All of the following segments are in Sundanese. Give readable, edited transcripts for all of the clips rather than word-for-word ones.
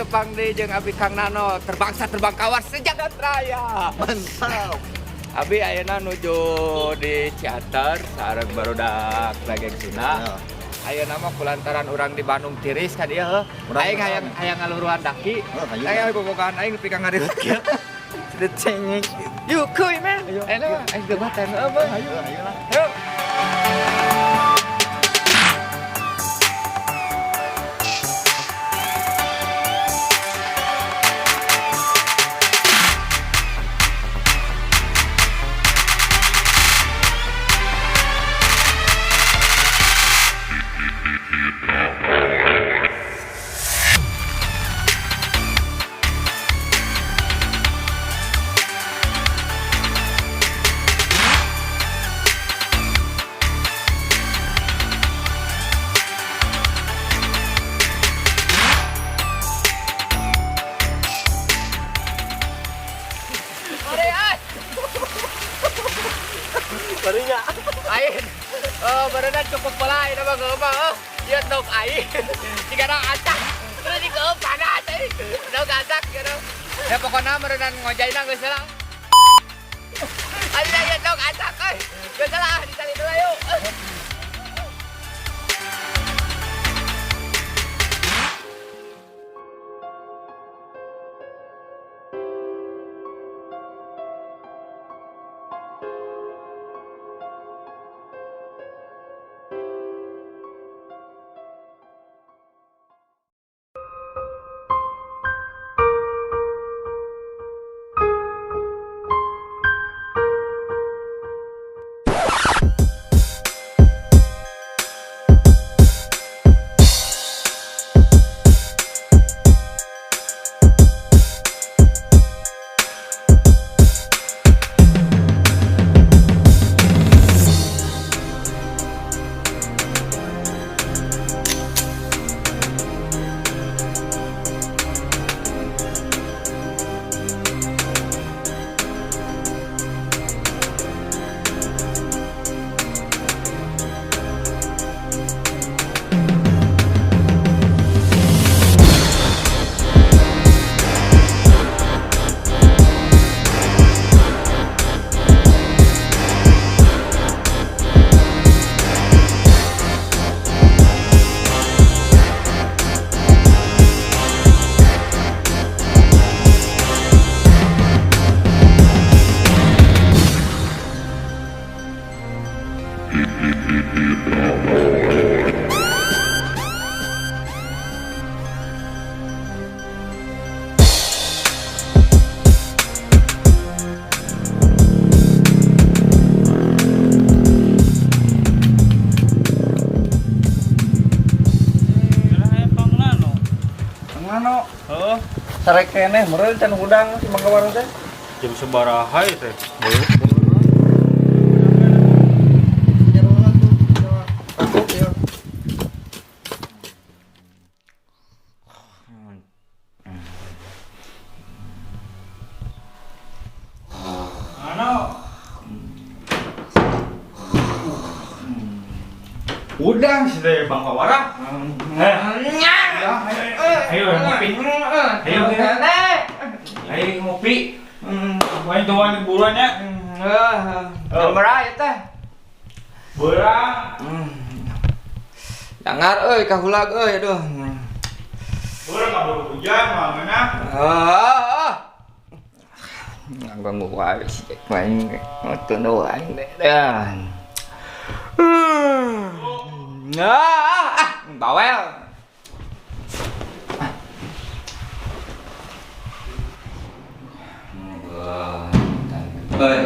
Tepang deui jeung Abi Kang Nano, terbangsa terbangkawar sejagat raya. Mantap. Abi ayeuna nuju di Ciater sareng barudak Daging Sunda. Ya. Ayeuna mah kulantaran urang di Bandung tiris ka dieu heuh. Urang Aing hayang hayang ngaluruhan daki. Oh, hayu. Aing bobogohan aing nepi ka ngariwet kieu. Sudah cengek. Yuk kuy men. Ayeuna mah aing geus teh heuh. Ayo, ayo lah. Yuk. Mari ay. Barunya. Aing. Oh, barusan cukup pola aing mah geus mah. Oh, ieu dog aing. Jika acak. Terus di keup panas aing. Dog acak gitu. Ya pokoknya meureunan ngojaina geus lah. Aing ieu dog acak euy. Geus lah dicari dulu yuk. Kang Nano. Heeh, Sarek keneh meureun can hudang si Mang Kawara teh. Jam sabaraha ieu teh? Nano. Udang sih teh Bang Kawara. Eh, ayo ngopi. Ayo, ayo ngopi. Main tuan liburan ya. Jam berapa teh? Berang. Jangar euy kahulag euy aduh. Berang kabur hujan mah mana? Ah. Ganggu wae si Jack main nonton aing deh. Dan. Ah, bawel. Oi.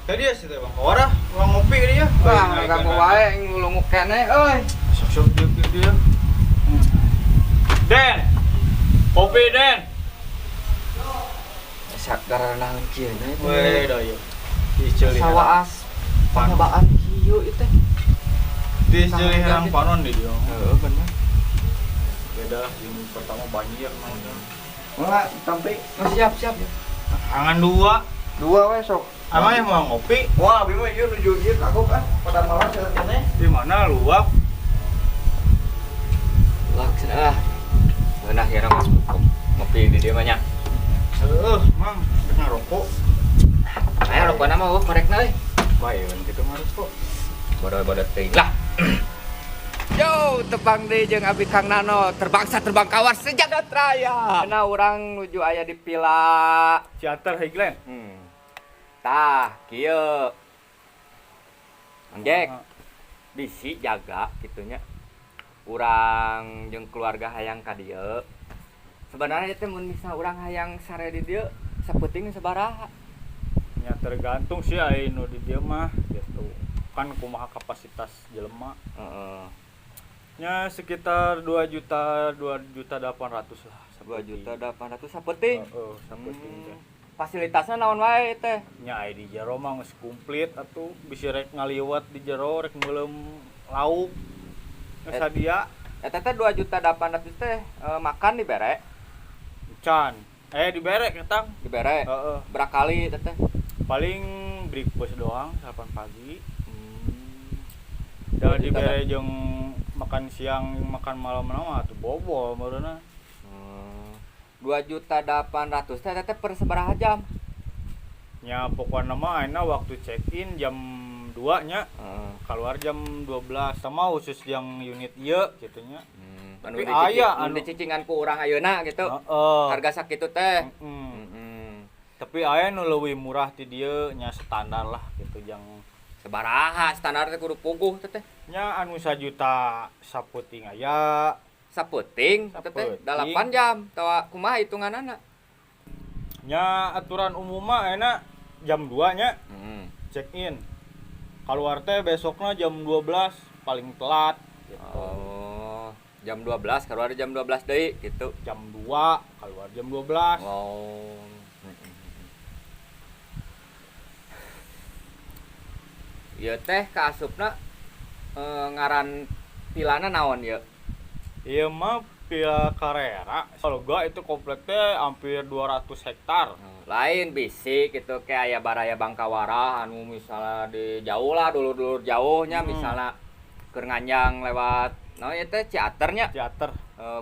Tadi ya sih teh Bang Kawara, ulang ngopi dia. Wah, ganggu wae ngulunguk keneh euy. Sok-sok dia dia. Den. Kopi Den. Sakdar naon kieu na itu. Weh, dah ieu. Iceuli. Sawaas panyobaan kieu ieu teh. Di jadi herang panon di dia. Heeh, bener. Beda lah yang pertama banjir mah. Enggak, sampai Oh, siap, siap. Angan dua. dua we sok. Emang yang mau ngopi? Wah, abi mah ieu nuju ieu kagok ah, pada malam saya keneh. Di mana luak? Wah, cenah. Ngeunah ya mas ngopi di dieu mah nya. Heeh, Mang, rek ngarokok. Aya rokona mah eueuh korekna euy. Bae kitu ngarokok. Bodoh-bodoh teuing lah. Yo, tepang deui jeung abi Kang Nano, terbangsa terbang kawar sejagat raya. Nah, urang nuju aya di pila. Ciater Highland. Tah, kieu. Mang Jack, bisi jaga kitunya. Urang jeung keluarga hayang ka dieu. Sebenarnya teh mun misal urang hayang sare di dieu, sapeuting sabaraha? Ya tergantung sih ai nu di dieu mah gitu. Kan kumaha kapasitas jelema. Heeh. Nya sekitar 2 juta 2 juta 800 lah. 2 juta 800 sapeuting. Heeh, sapeuting teh. Fasilitasnya naon wae teh? Nya ai di jero mah geus komplit atuh, bisi rek ngaliwat di jero rek meuleum lauk. Geus sadia. Eta teh 2 juta 800 teh makan dibere, Can. Eh dibere ketang. Dibere. Heeh. Berakali teh teh. Paling breakfast doang sarapan pagi. Dua Dan juta dibere jeung makan siang makan malam mah atuh bobol meureunna. 2 juta 800 teh teh per sabaraha jam? Nya pokokna mah ayeuna waktu check in jam 2 nya. Heeh. Keluar jam 12 sama khusus yang unit ieu gitu nya. Anu Tapi aya anu anu dicicingan ku urang ayeuna gitu. Heeh. Harga sakitu teh. Heeh. Heeh. Tapi aya nu leuwih murah ti dieu nya standar lah gitu jang Sabaraha standar teh kudu puguh teh teh. Nya anu sajuta sapeuting aya. Sapeuting teh teh Sapeuting. 8 jam tawa kumaha hitunganana? Nya aturan umum mah ayeuna jam 2 nya Heeh. check in. Keluar teh besoknya jam 12 paling telat gitu. Oh, jam 12 keluar jam 12 deui gitu. Jam 2 keluar jam 12. Oh. Ieu teh kaasupna ngaran pilana naon ieu? Ieu mah Villa Carrera. Kalau gua itu kompleknya hampir 200 hektar. Lain bisi gitu kayak aya baraya Bangkawara anu misalnya di jauh lah dulur-dulur jauhnya misalnya keur nganjang lewat naon ieu teh Ciater nya. Ciater.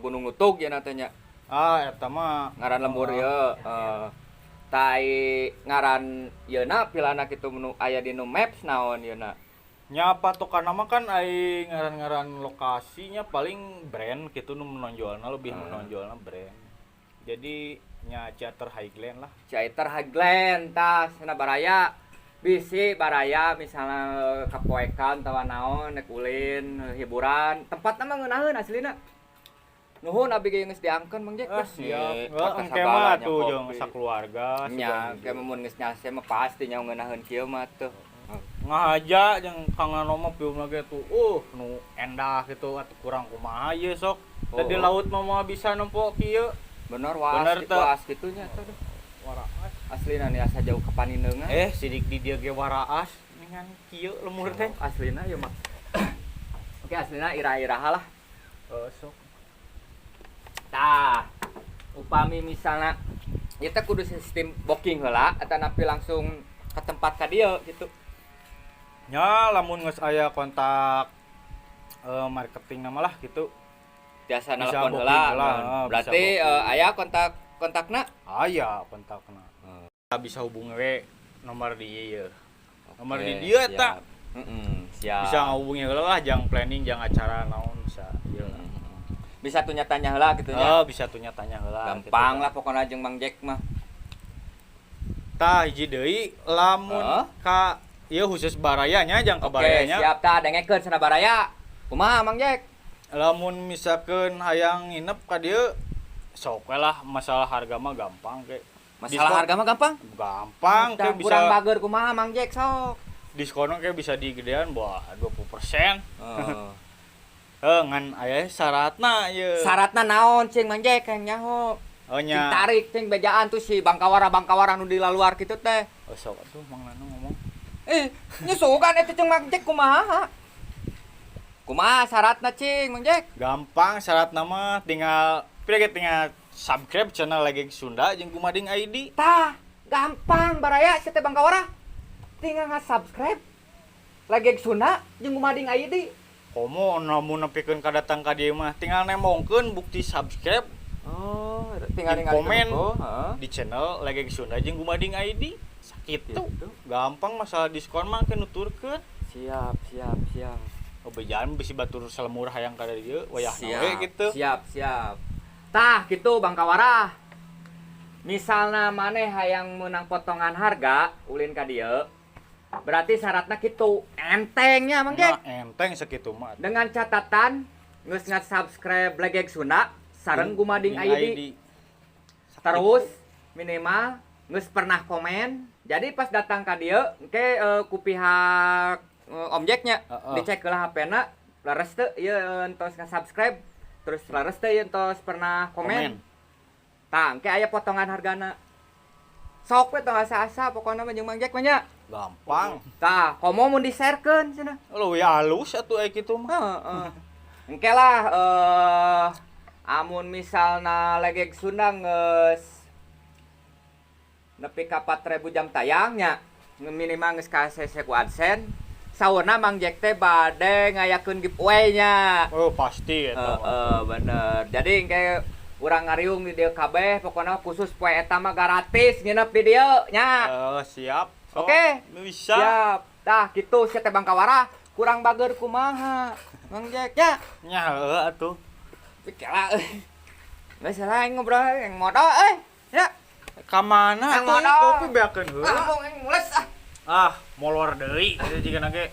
Gunung Nutug ya teh nya. Ah, eta mah Ngaran lembur ieu tai ngaran ieuna pilana kitu nu aya di nu maps naon ieuna? Nya patokan nama kan ai ngaran-ngaran lokasinya paling brand gitu nu menonjolna lebih menonjolna brand. Jadi nya Ciater Highland lah. Ciater Highland tah cenah baraya. Bisi baraya misalnya kapoekan atawa naon nek ulin hiburan tempatna mah ngeunaheun aslina. Nuhun abi ge geus diangkeun Mang Jack. Ah, siap. Heeh, Heeh, engke mah tuh jeung sakeluarga. Nya, engke mah mun geus nyase mah pasti nya ngeunaheun kieu mah tuh. Ngahaja jeung Kang Nano mah pium lagi tuh nu endah gitu atuh kurang kumaha ieu sok. Da di Oh. laut mah moal bisa nempo kieu. Bener waas, Bener teu? waas kitu nya tuh. Waraas. Aslina nih asa jauh ke Panindeungan. Sidik di dieu ge waraas dengan kieu lemur teh. Oh, aslina ieu mah. Oke, aslina ira-iraha lah. Sok. Tah, upami misalnya ieu teh kudu sistem booking heula atau napi langsung ke tempat ka dieu gitu. Nya lamun geus aya kontak marketing nama lah gitu. Biasa Bisa nelpon booking heula. heula, bisa Berarti booking. Aya kontak kontakna? Aya kontakna. Bisa hubungi we nomor di ieu. Nomor Oke, di dieu eta. siap. Siap. Bisa ngahubungi heula lah jang planning jang acara naon bisa ieu lah. Bisa tuh nyatanya heula gitu nya. Oh, bisa tuh nyatanya heula. Gampang gitu. lah pokoknya jeung Mang Jack mah. Tah hiji deui lamun Hah? ka ieu khusus barayanya jang ka Oke, barayanya. siap tah dengekeun cenah baraya. Kumaha Mang Jack? Lamun misalkeun hayang nginep ka dieu sok we lah masalah harga mah gampang ke. Masalah Diskon- harga mah gampang. Gampang Tah, ke bisa kurang bager kumaha Mang Jack sok. Diskonnya kayak bisa digedean wah 20%. Heeh. Heuh, ngan aya syaratna ieu. Syaratna naon cing Mang Jack yang nyaho? Oh Cing nya. tarik cing bejaan tuh si Bangkawara nu di laluar kitu teh. Oh sok atuh Mang Nano ngomong. Nyusukan eta cing Mang Jack kumaha? Kumaha syaratna, cing, Mang Jack? Gampang syaratna mah, tinggal pira ge, tinggal subscribe channel Legeg Sunda jeung Gumading ID. Tah, gampang, baraya sia teh Bangkawara. Tinggal nge-subscribe Legeg Sunda jeung Gumading ID. Komo lamun nepikeun ka datang ka dieu mah tinggal nembongkeun bukti subscribe Oh, tinggal di ningali komen heeh. di channel Legeg Sunda jeung Gumading ID. Sakitu. Gitu. Gampang, masalah diskon mah ke nuturkeun. Siap, siap, siap. Oh, bejaan bisi batur salemur hayang ka dieu wayahna Siap, we gitu. Siap, siap. Tah, gitu, Bangkawara. Misalna maneh hayang menang potongan harga ulin ka dieu, berarti syaratnya gitu. Entengnya, Mang Jack. Nah, enteng segitu mah. Dengan catatan geus nge-subscribe Legeg Sunda sareng Gumading ID. Terus minimal geus pernah komen. Jadi pas datang ka dieu engke ku pihak Om Jacknya dicek heula HP-na, leres teu ieu entos nge-subscribe, terus leres teu ieu entos pernah komen. Tah, engke aya potongan hargana. Sok we, tong asa-asa pokona mah jeung Mang Jack mah nya. Gampang. Tah, komo mun di-sharekeun cenah. Leuwih halus atuh aya kitu mah. Heeh. Engke lah, amun misalna Legeg Sunda geus nepi ka 4000 jam tayangnya, minimal geus ka ACC ku AdSense, saurna Mang Jack teh bade ngayakeun giveaway nya. Oh, pasti eta mah. Heeh, bener. Jadi engke urang ngariung di dieu kabeh, pokona khusus poe eta mah gratis nginep di dieu nya. Eh, siap. Sok. Oke. Bisa. Siap. Tah, kitu sia teh, Bangkawara, kurang bager kumaha Mang Jack nya? Nya heueuh atuh. Kela euy. Geus lah, aing ngobrol yang modal euy. Ya. Ka mana Yang atuh? modal. Kopi beakeun heula. Ah, mau aing mules ah. Ah, molor deui eta jigana ge.